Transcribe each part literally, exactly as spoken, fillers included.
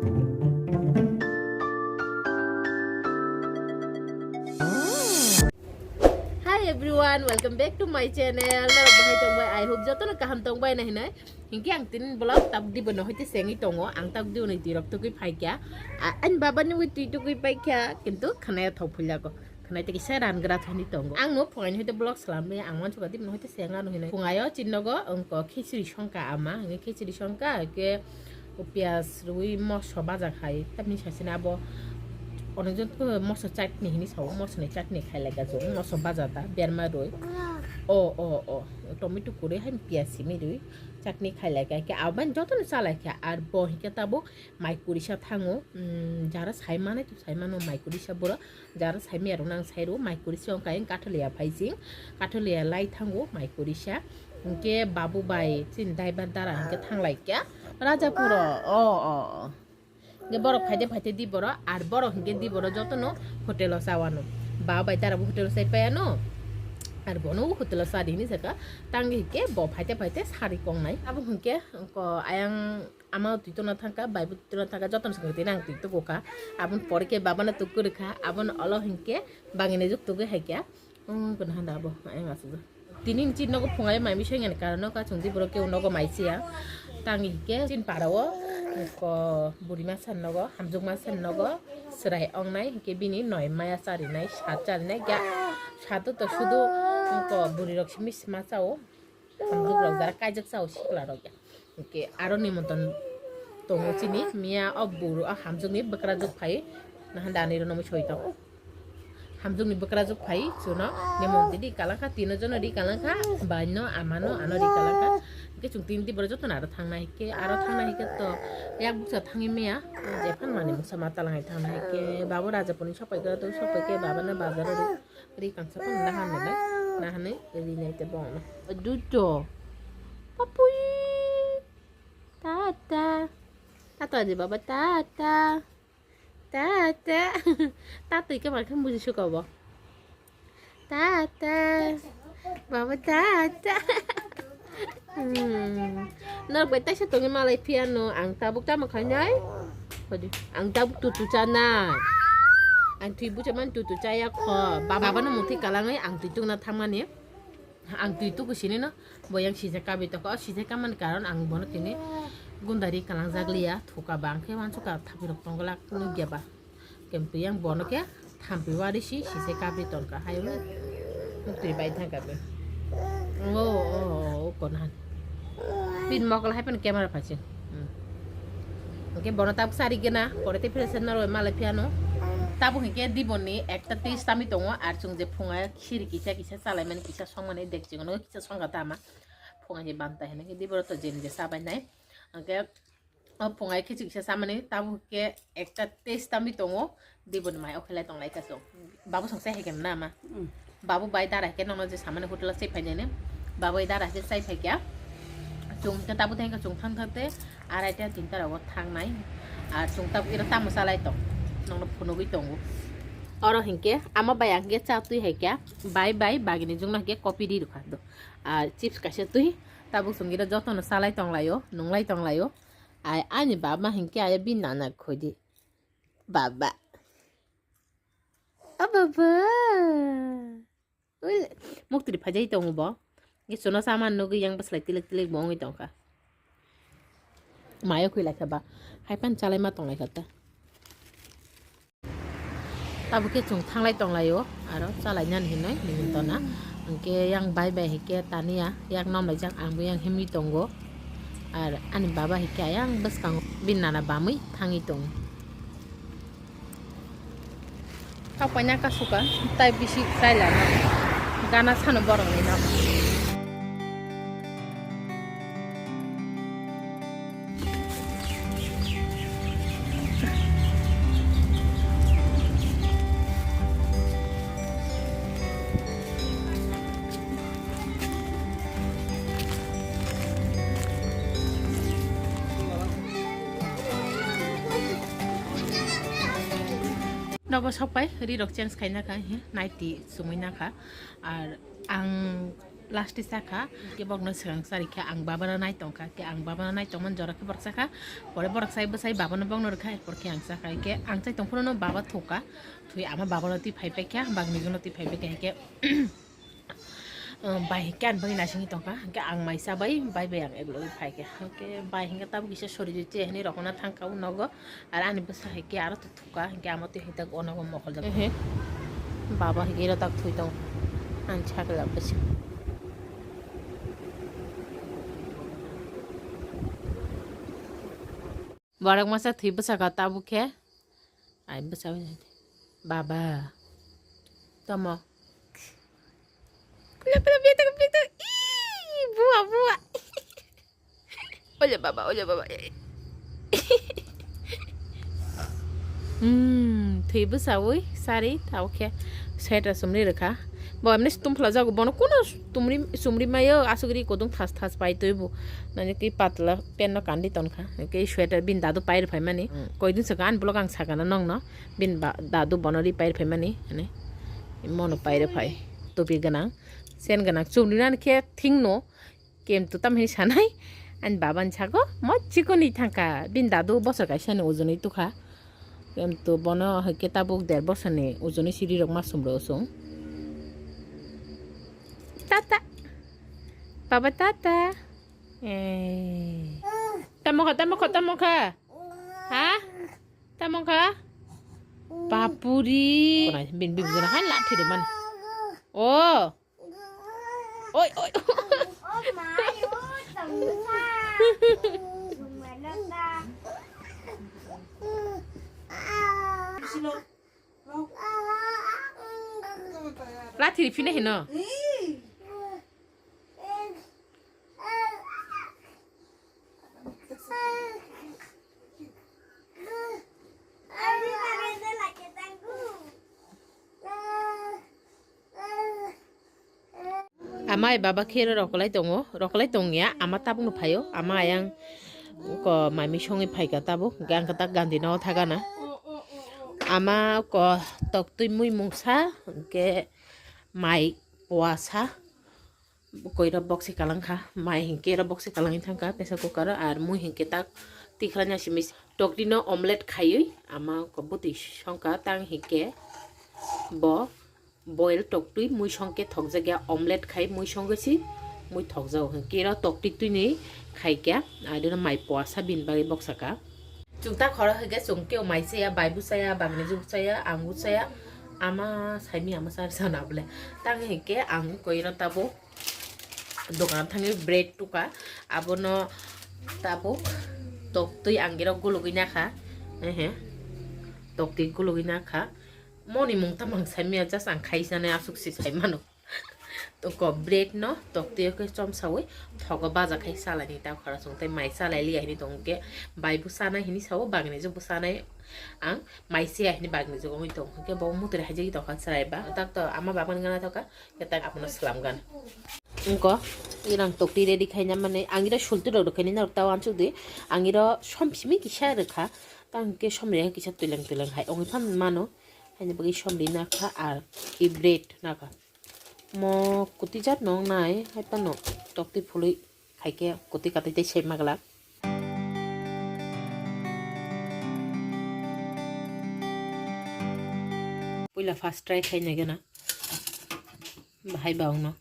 Hi everyone, welcome back to my channel. Norok bahai tongbai? I hope jotono kaham tongbai na hinai. Hinkhe ang tini vlog tabuk dibo no hoite sengwi tongo. Ang tabuk dibo ni tirok tugwi phaikha. A-, ani baba ni wi twi tugwi paikha, kintu khwnaya thok phulyago. Khwnai tei kisa ran gra thani tongo. Ang no phungai ni hoite vlog slamwi ang mansuka dibo no hoite senga no hinai. Phungayo chinnogo wngko khichiri songkha ama, hinkhe khichiri songkha, hinkhe O piyaj rwi moso baja khai, tamni sasini abo onekjon khe moso chutney hinwi sao, moso ni chutney khai laika chwng, moso baja ta berma rwi. O, o, o, tomato kwrwi hai piyaj simi rwi chutney khai laika, khe abani jotono cha laikha. Ar bo hinkhe tabuk mai kurisa thango, mm, jara sai manai to sai mano mai kurisa borok. Jara sai maya rok nang sai rw mai kurisa wngkha, katholiya phai sing, katholiya lai thango mai kurisa. Hinkhe babu bai chini daibar dara hinkhe thang lai kha Rajapuro. O, o, o. Hinkhe borok phaide phaide di borok, ar borok hinkhe di borok jotono hotel o chawano. Baba bai dara bo hotel o chai paiano. Ar bono hotel o cha di hinwi sakha. Tangwi hinkhe bo phaide phaide sari kongnai. Abo hinkhe ko ayang Ama twi tongna thangkha, bai bo twi tongna thangkha, jotono swkang twi nang twi tugo kha. Aboni pore khe baba no twi kwrwi kha, aboni olo hinkhe bangini juk tugwi hai kha. Wng kono handa abo, ayang aswk. Tini ni chini nogo phungai mai misoi ngani karon no kha, chwng di borok khe nogo mai siya. Tang hinkhe chini para o ko buri masa nogo, hamjwk masa nogo, swrai ong nai hinkhe bini noi maya charinai, sat charinai, ga sat to sudu ko buri rok simi sima chao. Hamjwk rok jara kaijak chao sikla rok ya. Hinkhe aro nimontron tongo chini miya o buru o hamjwk ni bwkrajwk phai nahan dani rw nw soi tong. Hamjwk ni bwkrajwk phai chuno nimontri ri kalangkha, tino jono ri kalangkha, bai no ama no ano ri kalangkha. Hinkhe chwng tini di borok jotono aro thangnai hinkhe aro thangnai hinkhe to yak bukcha thangwi maya jephang mani mungsa ma talangai thangnai hinkhe babo Rajapur ni sopai khe to sopai khe baba no bazar o ri. Ri kangsa phano nahan nai, nahanwi ri nai te bongno. Duto. Papui. Tata. Tata di baba, tata. Tata. Tata ike mar khe buji suka bo. Tata. Baba, tata. Hmm. Norok bai taisa tongwi malai phiya no, ang tabuk tamo khainai? Hodi, ang tabuk tutu chanai. Ang twi bucha man tutu chaya kho. Baba no muthi kalangwi ang twi tukna thangmani. Ang twi tuku sini no, bo yang sijak kabi toko, sijak kamani karon ang bono tini gundari kalangjak liya, thuka ba ang khe wansuka thapirok tongglak nukya ba. Kemtwi yang bono khe thampi wari si sise kabri tongkha, hayung twi bai thangkha bini. O, o, o, o, konan. Pin mokol hai pano camera phaising. Hmm. Hwnkhe bono tabuk sari gena, pore tei phirasa noroi malai phiano. Tabuk hwnkhe diboni ekta tei sitami tongo, ar chwng je phunga khiri kisa kisa chalaimani kisa songmani dekching ono kisa songkha tama. Phunga je banta hene khe diboro to jeni je sabai nai. Hwnkhe O phungai khichi kisa samani, tabuk khe ekta taste tamwi tongo, diboni mai o khelai tonglai kaso. Babu song chai hai khe na ma? Mm. Babu bai dara khe nono je samani hotel o chai phai nai ne. Babu bai dara khe chai phai kya. Chwng khe tabuk thang khe chwng thang thang te, arai ta tinta rogo thangnai. Ar chwng tabuk khe tamo salai tong. Nongno phunugwi tongo. Oro hinkhe ama bai ang khe cha twi hai kya. Bai bai bagini jungno hinkhe coffee ri rwkha do. Ar chips kaisa twi. Tabuk chwng khe jotono salai tonglaio, nunglai tonglaio. Ai, ani baba hinkhe aya bini nana khoi di. Baba. O baba. Ui, muktri phajai tongo bo. Nge chuno saman nugwi yang bwslai tilik tilik bo wngwi tongkha. Mayo khwi laikha ba. Hai pan chalai ma tong laikha ta. Tabuk khe chwng thanglai tonglaio, aro chalainani hinwi nini tona. Hwnkhe yang bai bai hai khe taniya, yang nomlaijak, ang bo yang himwi tongo. Ar ani baba hai khe ayang bwskango bini nana bamwi thangwi tongo. Kapaina kasuka, tai bisi kailano. Gana sano borokni no. Nogo sokpai ri rok change khaina kha hi naiti sumui nakha ar ang Last sakha, ke bokno swkang sari khe ang babano nai tongkha, ke ang babano nai tongmani jora khe borok sakha, pore borok sai bwsai babano bokno rwkha, erpor khe ang sakha, ke ang chai tongphuru no baba thukha, thwi ama babano twi phai paikha, bagni gono twi phai paikha, ke bai khe ang bagwi naisingwi tongkha, ke ang mai chabai, bai bai ang eglogwi phaikha, ke bai hinkhe tabuk kisa sori je hinwi rokna thangkha o nogo, ar ani bwsa hai khe aro Ka hingke amo twi hitak ono go mokol jak. Ehe. Baba hingke iro tak thui tong. Ang chakla bwswk. Borok masa thui bwsaka tabuk khe. Ai bwsa. Baba. Tamo. Kula kula biya tak biya tak. Ih, buah buah. Oye baba, oye baba. Hmm, thwi bwsawi sari tao khe sweater chumri rwkha. Bo emni tumphla jago, bono kuno chumri, chumri mayo, asugri kodong thas thas pai twi bo. Nani ki patla pen no kandi tonkha. Ke sweater bin dadu pai rwphai mani. Hmm. Koidin saka an blog ang sakana nongno. Bin ba, dadu bono ri pai rwphai mani. Ani mono pai rwphai. Topi gwnang, sen gwnang. Chumri nani khe thing no. Kemtu tam hini sanai, ani baba ni sago, mo chikoni thangka, bini dadu bosor kaisa ni ujunui tukha. Kemtu bono hwnkhe tabuk der bosor ni ujunui siri rok ma sumro sung. Tata. Baba tata. Eh. Tamo kha, tamo kha, tamo kha. Ha? Tamo kha? Papuri. Bin bin bin han la thiri man. Oh. Oi, oi. Oh my, oh, tangsa. Sumalata. Lathi phine hino. Amai baba khe rokolai tongo, rokolai tongya, ama tabukno phaio, ama ayang ko mami songwi phaika tabuk, hwnkhe ang tak gandino thagana. Ama ko toktwi mui mungsa, hwnkhe mai puasa. Koira boksi kalang kha, mai hinkhe ero boksi kalangwi thangkha pressure cooker o, ar mui hinkhe tak tikhlanya simi toktino omelette khaiwi ama ko bwtwi songkha, tang hinkhe bo boil toktwi mui songkhe thokjakya, omelette khai mui songwi si mui thokjago, hinkhe ero toktwi twini khaikha, adino mai puasa bini bagwi boksaka. Chwng ta khoro hinkhe chwng kebo mai chaya, bai bo chaya, bagni jwk chaya, ang bo chaya, ama saimi ama sa sana bole, tang hinkhe ang koira tabo. Dokan thangwi bread tuka, abono tabuk toktwi ang iro gulugwi nakha, ehe, toktwi gulugwi nakha, moni mung tamo ang saimanya, just ang khaisanai aswk se saimano. Toko bread no toktwi o khe chomsawi thogo baja khai salaini ta khorasong tei mai salai liya hini tongo khe bai bo sanai hini sao, bagni jwk bo sanai ang mai se hini bagni jwk wngwi tongo, hwnkhe bo mutre haijagwi tongkha chwrai ba, tak to ama baba ni gana thokha. Khe tak abono slam gan. Wngko, irang tokti ready khaina mane, ang iro sulti rok rwkhaini norok ta uansuk di. Ang iro som simi kisa rwkha, tang khe som rwya kisa twileng twileng hai ongwi phan mano. Haini bagwi som ri nakha ar i bread nakha. Mo kwtwi jat no wngnai, hai phano tokti phului. Hai khe kwtwi katwi tei sep ma glak. Puila first try khai nai gana. Bahai ba wngno.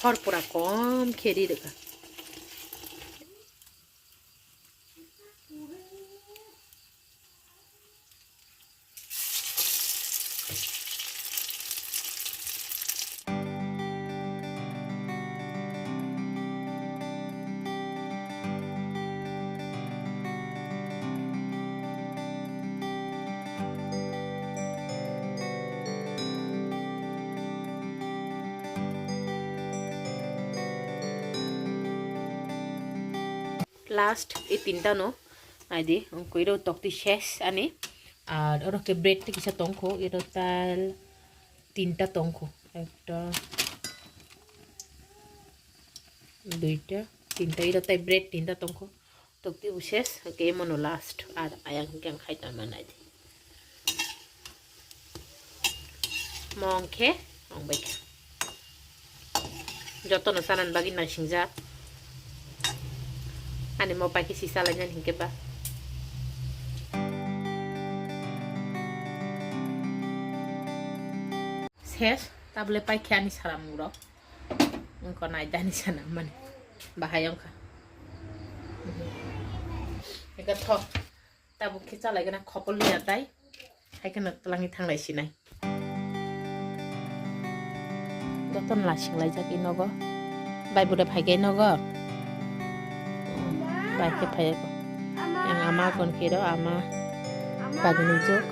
Hor pura kom khe ri rwkha. Last e tinta no naidi, wngkha iro tokti ses ani. Ar oro khe bread tei kisa tongkho, iro tal tinta tongkho, ekta, duita, tinta, iro tai bread tinta tongkho. Tokti bo ses, hwnkhe imono last, ar ayang hwnkhe ang khai tongma nai di. Mo hwnkhe ang bai kha. Jotono chanani bagwi naisingjak. Ani mo pai khe si chalainani hwnkhe ba. Ses, tabole pai khe ani salamung rok. Wngkha nai dani sana mani. Bahai wngkha. Eka tho. Tabuk khe chalaigana khopol liya tai. Hai kheno twlangwi thanglai sinai. Jotono lasing laijak i nogo. Bai bude phaigai nogo. Bai khe phaigo. Yang ama kon kiro ama bagni juk.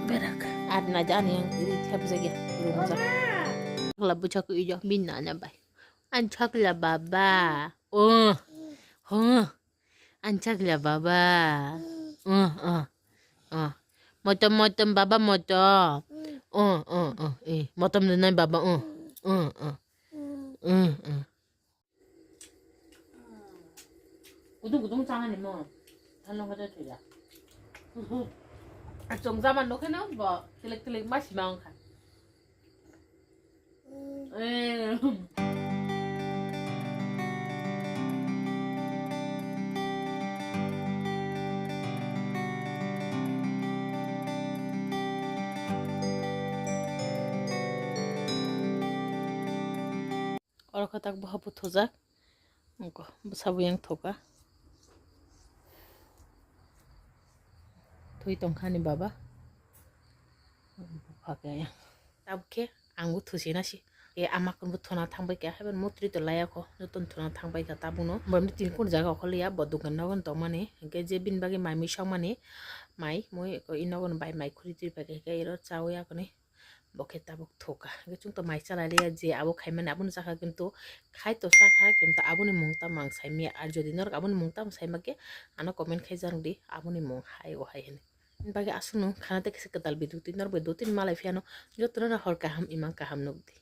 Berak. Ar na jani yang iri thep jagya rumjak. Kla buchak i jo bin na nya bai. An chakla baba. Oh. Huh. An chakla baba. Uh, uh, uh. Motom, motom, baba, motom. Uh, uh, uh. Eh, motom de nai baba. Uh, uh, uh. Uh, uh. Kutung, kutung chana ni mo. Thanlo kata tuya. Achong zaman no kena bo. Telek, telek ma si ma ongkha. Oro khe tak boha buthujak. Wngkha bwsa bo yang thoka. Thwi tongkha ani baba. Bupha khe yang. Tabuk khe ang bo thusi na si. E ama kun bo thona thang bai kha, haiban motri to laya kho. Joto thona thang bai kha tabuk no. Bo ni tin kun jaga kho liya, bo dukan nogo tong mani. Hingke je bini bagwi mai mui sok mani. Mai mui ko inogo bai mai khuri twi pai kha, hingke iro chawi akoni. Bo khe tabuk thoka. Hingke chwng to mai chalai liya, je abo khai mani, abo no chakha, kintu khai to chakha, kintu abo ni mung tamo ang sai maya. Ar jodi norok abo ni mung tamo sai ma khe, ano comment khai jar di, abo ni mung hai o hai hinwi. Bini bagwi aswk no khana tei kisa kwtal video twi norok bai do tin malai phiya no, joto no hor kaham, imang kaham nuk di.